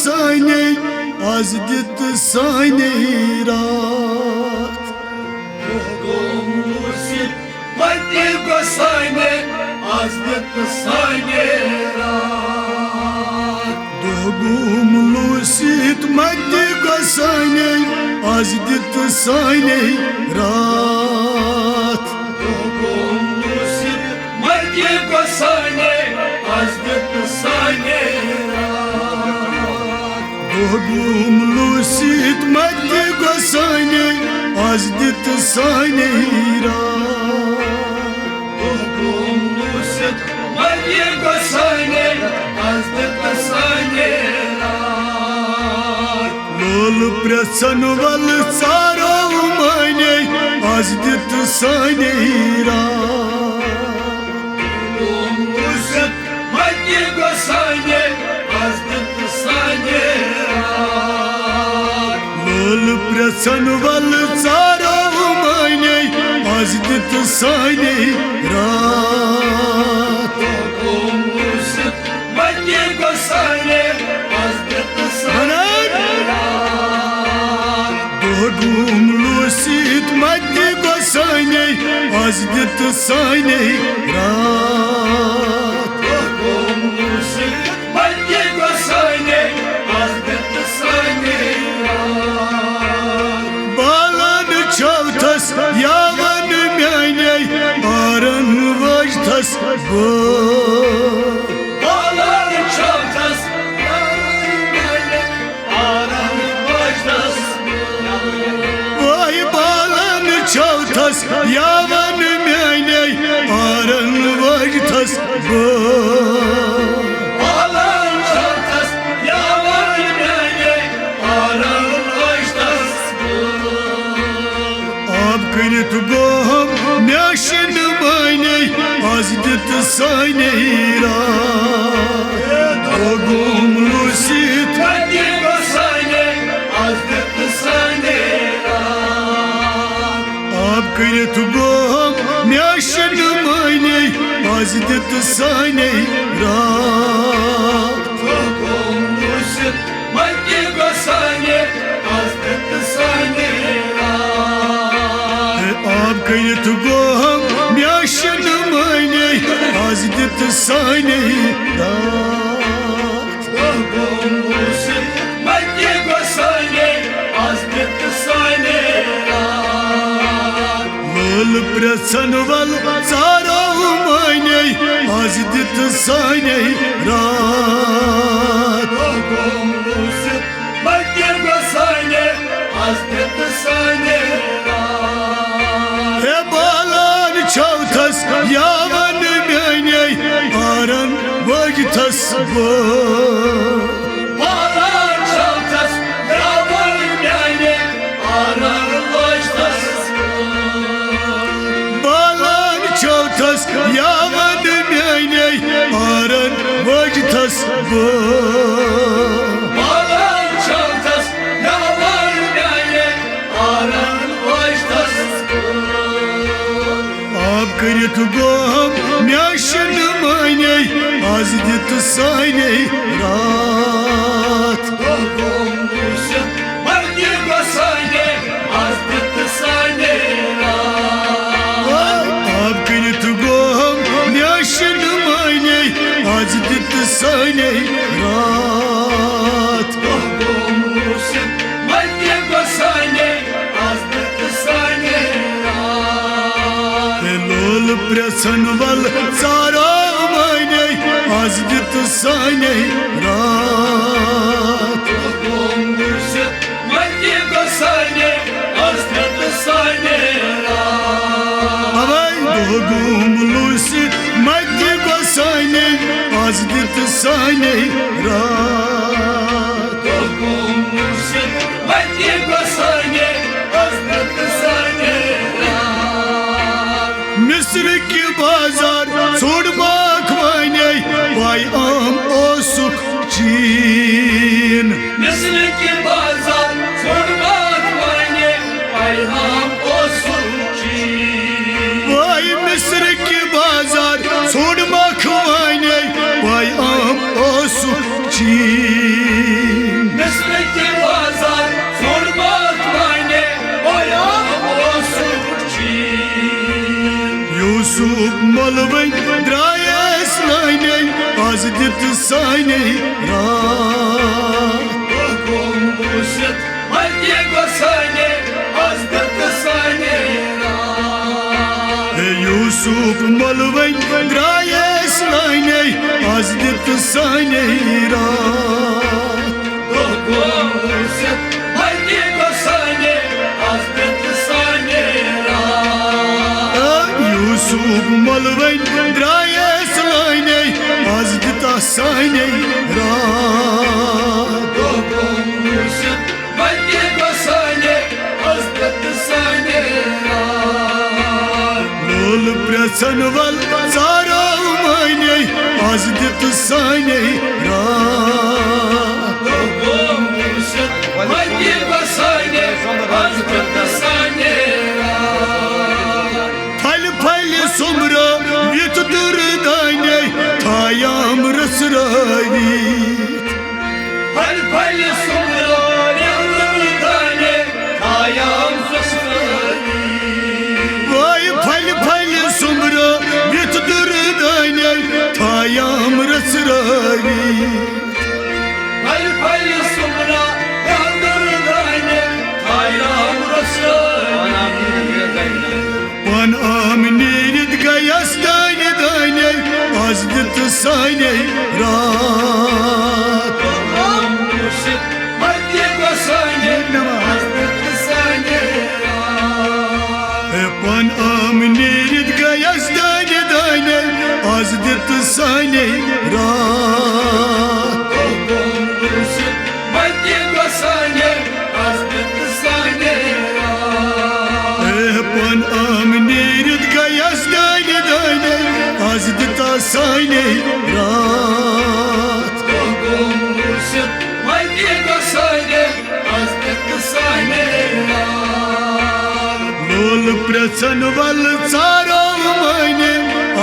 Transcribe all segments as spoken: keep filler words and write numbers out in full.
سانے، از دِتہٕ سانے راتھ۔ دۄہ گوٚو مُرشِد مدِ گۄسانے، از دِتہٕ سانے راتھ۔ دۄہ گوٚو مُرشِد مدِ گۄسانے، از دِتہٕ سانے راتھ۔ دۄہ گوٚو مُرشِد مدِ گۄسانے، از دِتہٕ سانے راتھ۔ دۄہ گوٚو مُرشِد مدِ گۄسانے، از دِتہٕ سانے راتھ۔ دۄہ گوٚو مُرشِد مدِ گۄسانے، از دِتہٕ سانے راتھ۔ لول پرٛژھن ول ژارو مانے، از دِتہٕ سانے راتھ۔ دۄہ گوٚو مُرشِد مدِ گۄسانے، از دِتہٕ سانے راتھ۔ لول پرٛژھن ول ژارو مانے، از دِتہٕ سانے راتھ۔ دۄہ گوٚو مُرشِد مدِ گۄسانے، از دِتہٕ سانے راتھ۔ دۄہ گوٚو مُرشِد مدِ گۄسانے، از دِتہٕ سانے راتھ۔ دۄہ گوٚو مُرشِد مدِ گۄسانے، از دِتہٕ سانے راتھ۔ بالن چھو تھس یاون میانے، آرن وٲج تھس بہٕ۔ بالن چھو تھس یاون میانے، آرن وٲج تھس بہٕ۔ وٲے بالن چھو تھس یاون میانے، آرن وٲج تھس بہٕ۔ بالن چھو تھس یاون میانے، آرن وٲج تھس بہٕ۔ آب کٔرِتھ گوٚو میاشن مانے، از دِتہٕ سانے راتھ۔ دۄہ گوٚو مُرشِد مدِ گۄسانے، از دِتہٕ سانے راتھ۔ آب کٔرِتھ گوٚو میاشن مانے، از دِتہٕ سانے راتھ۔ دۄہ گوٚو مُرشِد مدِ گۄسانے، از دِتہٕ سانے راتھ۔ ہے آب کٔرِتھ گوٚو میاشن مانے، از دِتہٕ سانے راتھ۔ دۄہ گوٚو مُرشِد مدِ گۄسانے، از دِتہٕ سانے راتھ۔ لول پرٛژھن ول ژارو مانے، از دِتہٕ سانے راتھ۔ دۄہ گوٚو مُرشِد مدِ گۄسانے، از دِتہٕ سانے راتھ۔ ہے بالن چھو تھس یاون میانے، آرن وٲج تھس بہٕ۔ بالن چھو تھس یاون میانے، آرن وٲج تھس بہٕ۔ بالن چھو تھس یاون میانے، آرن وٲج تھس بہٕ۔ بالن چھو تھس یاون میانے، آرن وٲج تھس بہٕ۔ آب کٔرِتھ گوٚو میاشن مانے، از دِتہٕ سانے راتھ۔ دۄہ گوٚو مُرشِد مدِ گۄسانے، از دِتہٕ سانے راتھ۔ آب کٔرِتھ گوٚو میاشن مانے، از دِتہٕ سانے راتھ۔ دۄہ گوٚو مُرشِد مدِ گۄسانے، از دِتہٕ سانے راتھ۔ ہے لول پرٛژھن ول ژارو مانے، از دِتہٕ سانے راتھ۔ دۄہ گوٚو مُرشِد مدِ گۄسانے، از دِتہٕ سانے راتھ۔ اوے دۄہ گوٚو مُرشِد مدِ گۄسانے، از دِتہٕ سانے راتھ۔ دۄہ گوٚو مُرشِد مدِ گۄسانے، از دِتہٕ سانے راتھ۔ مصر کہِ بازار ژھوٚٹ ماکھ ونے، پیام اوسُکھ چین۔ مصر کہِ بازار ژھوٚٹ ماکھ ونے، پیام اوسُکھ چین۔ وٲے مصر کہِ بازار ژھوٚٹ ماکھ ونے، پیام اوسُکھ چین۔ تہٕ سانے راتھ۔ حُکُم وُچھِتھ وَتہِ گۄسانے، از تہٕ سانے راتھ۔ ہے یوسف مۄلوٕنۍ درٛایے سانے، از تہٕ سانے راتھ۔ حُکُم وُچھِتھ وَتہِ گۄسانے، از تہٕ سانے راتھ۔ اے یوسف مۄلوٕنۍ درٛایے سانے، از تہٕ سانے راتھ۔ حُکُم وُچھِتھ وَتہِ گۄسانے، از تہٕ سانے راتھ۔ لول پرٛژھن ول ژارو مانے، از تہٕ سانے راتھ۔ حُکُم وُچھِتھ وَتہِ گۄسانے، از تہٕ سانے راتھ۔ پھلہِ پھلہِ سوٚمبرٲوِتھ دُردانے، تھایام رٔژھرٲوِتھ۔ پھلہِ پھلہِ سوٚمبرٲوِتھ دُردانے، تھایام رٔژھرٲوِتھ۔ وٲے پھلہِ پھلہِ سوٚمبرٲوِتھ دُردانے، تھایام رٔژھرٲوِتھ۔ پھلہِ پھلہِ سوٚمبرٲوِتھ دُردانے، تھایام رٔژھرٲوِتھ۔ پن عام نیٖرِتھ گٔیَس دانہِ دانہِ، از تہٕ سانے راتھ۔ حُکُم وُچھِتھ وَتہِ گۄسانے، از تہٕ سانے راتھ۔ ہے پن عام نیٖرِتھ گٔیَس دانہِ دانہِ، از تہٕ سانے راتھ۔ حُکُم وُچھِتھ وَتہِ گۄسانے، از تہٕ سانے راتھ۔ اے پن عام نیٖرِتھ گٔیَس دانہِ دانہِ، از تہٕ سانے راتھ۔ حُکُم وُچھِتھ وَتہِ گۄسانے، از تہٕ سانے راتھ۔ لول پرٛژھن ول ژارو مانے،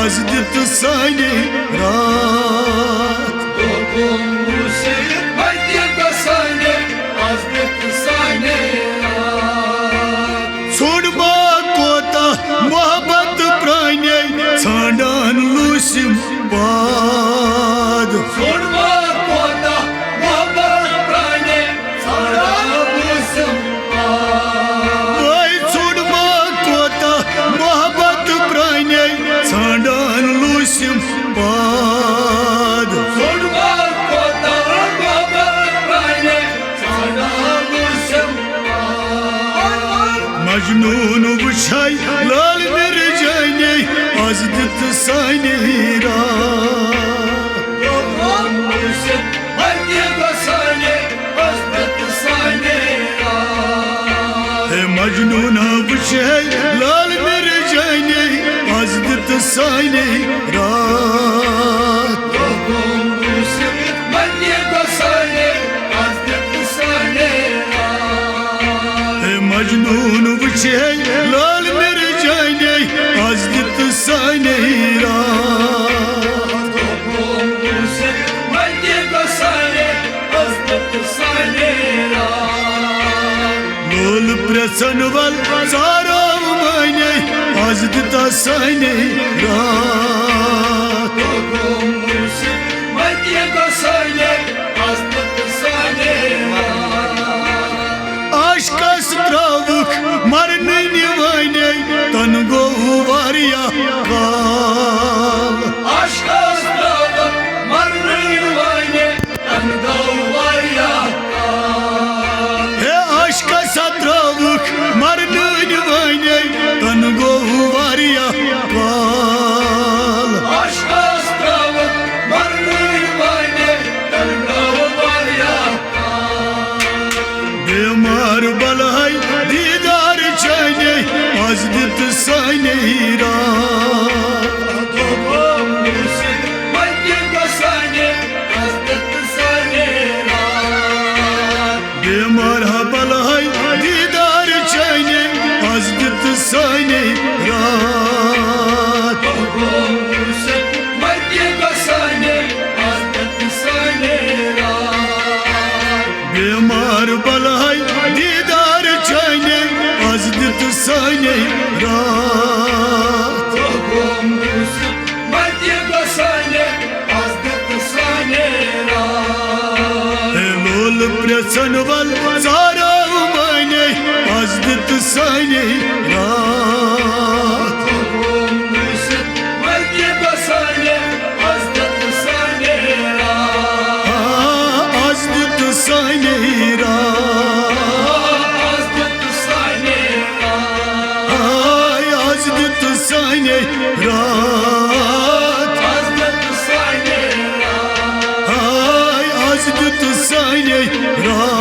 از تہٕ سانے راتھ۔ حُکُم وُچھِتھ وَتہِ گۄسانے، از تہٕ سانے راتھ۔ ژھوٚن ما کوتاہ محبت پرانے، ژھانڈان لوٗسِم پاد۔ ژھوٚن ما کوتاہ محبت پرانے، ژھانڈان لوٗسِم پاد۔ وٲے ژھوٚن ما کوتاہ محبت پرانے، ژھانڈان لوٗسِم پاد۔ ژھوٚن ما کوتاہ محبت پرانے، ژھانڈان لوٗسِم پاد۔ مجنون وٕچھے لال مرجانے، از تہٕ سانے راتھ۔ حُکُم وُچھِتھ وَتہِ گۄسانے، از تہٕ سانے راتھ۔ ہے مجنون وٕچھے لال مرجانے، از تہٕ سانے راتھ۔ حُکُم وُچھِتھ وَتہِ گۄسانے، از تہٕ سانے راتھ۔ ہے مجنون وٕچھے لال مرجانے، از تہٕ سانے راتھ۔ حُکُم وُچھِتھ وَتہِ گۄسانے، از تہٕ سانے راتھ۔ لول پرٛژھن ول ژارو مانے، از تہٕ سانے راتھ۔ حُکُم وُچھِتھ وَتہِ گۄسانے، از تہٕ سانے راتھ۔ عاشقس ترٛٲوٕکھ مرنٕنۍ وٲنے، تن گوٚو واریاہ کال۔ عاشقس ترٛٲوٕکھ مرنٕنۍ وٲنے، تن گوٚو واریاہ کال۔ ہے عاشقس ترٛٲوٕکھ مرنٕنۍ وٲنے، تن گوٚو واریاہ کال۔ عاشقس ترٛٲوٕکھ مرنٕنۍ وٲنے، تن گوٚو واریاہ کال۔ بیمار بلہے دیدار چانے، از تہٕ سانے راتھ۔ حُکُم وُچھِتھ وَتہِ گۄسانے، از تہٕ سانے راتھ۔ بیمار ہا بلہے دیدار چانے، از تہٕ سانے راتھ۔ حُکُم وُچھِتھ وَتہِ گۄسانے، از تہٕ سانے راتھ۔ بیمار بلہے دیدار چانے، از تہٕ سانے راتھ۔ حُکُم وُچھِتھ وَتہِ گۄسانے، از تہٕ ژن ول ژارو مانے، از دیُت سانے راتھ۔ آ، از دیُت سانے راتھ۔ آے، از دیُت سانے راتھ۔ آے، از دیُت سانے راتھ۔